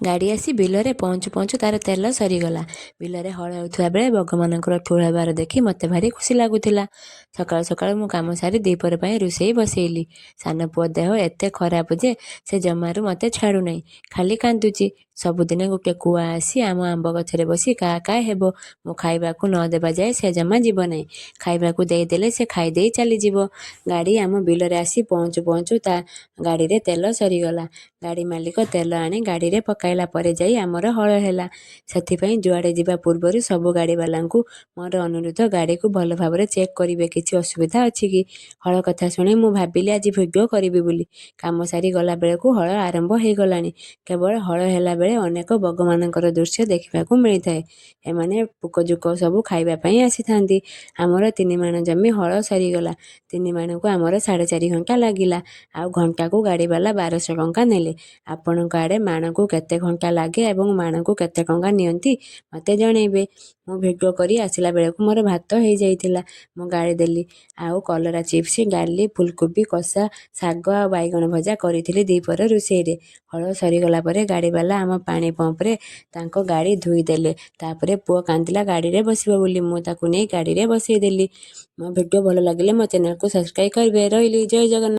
ଗାଡ଼ି ଆସି ବିଲରେ ପହଞ୍ଚୁ ପହଞ୍ଚୁ ତା'ର ତେଲ ସରିଗଲା। ବିଲରେ ହଳ ହେଉଥିବା ବେଳେ ବଗମାନଙ୍କର ଠୁଳ ହେବାର ଦେଖି ମୋତେ ଭାରି ଖୁସି ଲାଗୁଥିଲା। ସକାଳୁ ସକାଳୁ ମୁଁ କାମ ସାରି ଦ୍ୱିପହର ପାଇଁ ରୋଷେଇ ବସେଇଲି। ସାନ ପୁଅ ଦେହ ଏତେ ଖରାପ ଯେ ସେ ଜମାରୁ ମୋତେ ଛାଡ଼ୁନାହିଁ, ଖାଲି କାନ୍ଦୁଛି। ସବୁଦିନ ଗୋଟେ କୁଆ ଆସି ଆମ ଆମ୍ବ ଗଛରେ ବସି କା କା ହେବ। ମୁଁ ଖାଇବାକୁ ନ ଦେବା ଯାଏ ସେ ଜମା ଯିବ ନାହିଁ। ଖାଇବାକୁ ଦେଇଦେଲେ ସେ ଖାଇଦେଇ ଚାଲିଯିବ। ଗାଡ଼ି ଆମ ବିଲରେ ଆସି ପହଞ୍ଚୁ ପହଞ୍ଚୁ ତା ଗାଡ଼ିରେ ତେଲ ସରିଗଲା। ଗାଡ଼ି ମାଲିକ ତେଲ ଆଣି ଗାଡ଼ିରେ ପକାଇଲା ପରେ ଯାଇ ଆମର ହଳ ହେଲା। ସେଥିପାଇଁ ଯୁଆଡ଼େ ଯିବା ପୂର୍ବରୁ ସବୁ ଗାଡ଼ିବାଲାଙ୍କୁ ମୋର ଅନୁରୋଧ, ଗାଡ଼ିକୁ ଭଲ ଭାବରେ ଚେକ୍ କରିବେ, କିଛି ଅସୁବିଧା ଅଛି କି? ହଳ କଥା ଶୁଣି ମୁଁ ଭାବିଲି ଆଜି ଭିଡ଼ିଓ କରିବି ବୋଲି। କାମ ସାରି ଗଲା ବେଳକୁ ହଳ ଆରମ୍ଭ ହେଇଗଲାଣି। କେବଳ ହଳ ହେଲାବେଳେ ଅନେକ ବଗମାନଙ୍କର ଦୃଶ୍ୟ ଦେଖିବାକୁ ମିଳିଥାଏ। ଏମାନେ ପୋକଜୋକ ସବୁ ଖାଇବା ପାଇଁ ଆସିଥାନ୍ତି। ଆମର 3 ମାଣ ଜମି ହଳ ସରିଗଲା। 3 ମାଣକୁ ଆମର 4.5 ଘଣ୍ଟା ଲାଗିଲା, ଆଉ ଘଣ୍ଟାକୁ ଗାଡ଼ିବାଲା 1200 ଟଙ୍କା ନେଲେ। ଆପଣଙ୍କ ଆଡ଼େ ମାଣକୁ କେତେ ଘଣ୍ଟା ଲାଗେ ଏବଂ ମାଣକୁ କେତେ ଟଙ୍କା ନିଅନ୍ତି, ମୋତେ ଜଣେଇବେ। ମୁଁ ଭିଡ଼ିଓ କରି ଆସିଲା ବେଳକୁ ମୋର ଭାତ ହେଇଯାଇଥିଲା। ମୁଁ ଗାଳି ଦେଲି ଆଉ କଲରା ଚିପ୍ସ, ଡାଲି, ଫୁଲକୋବି କଷା, ଶାଗ ଆଉ ବାଇଗଣ ଭଜା କରିଥିଲି ଦ୍ୱିପହର ରୋଷେଇରେ। ହଳ ସରିଗଲା ପରେ ଗାଡ଼ିବାଲା ଆମ ପାଣି ପମ୍ପରେ ତାଙ୍କ ଗାଡ଼ି ଧୋଇଦେଲେ। ତାପରେ ପୁଅ କାନ୍ଦିଲା ଗାଡ଼ିରେ ବସିବ ବୋଲି, ମୁଁ ତାକୁ ନେଇ ଗାଡ଼ିରେ ବସେଇଦେଲି। ମୋ ଭିଡ଼ିଓ ଭଲ ଲାଗିଲେ ମୋ ଚ୍ୟାନେଲକୁ ସବସ୍କ୍ରାଇବ୍ କରିବେ। ରହିଲି, ଜୟ ଜଗନ୍ନାଥ।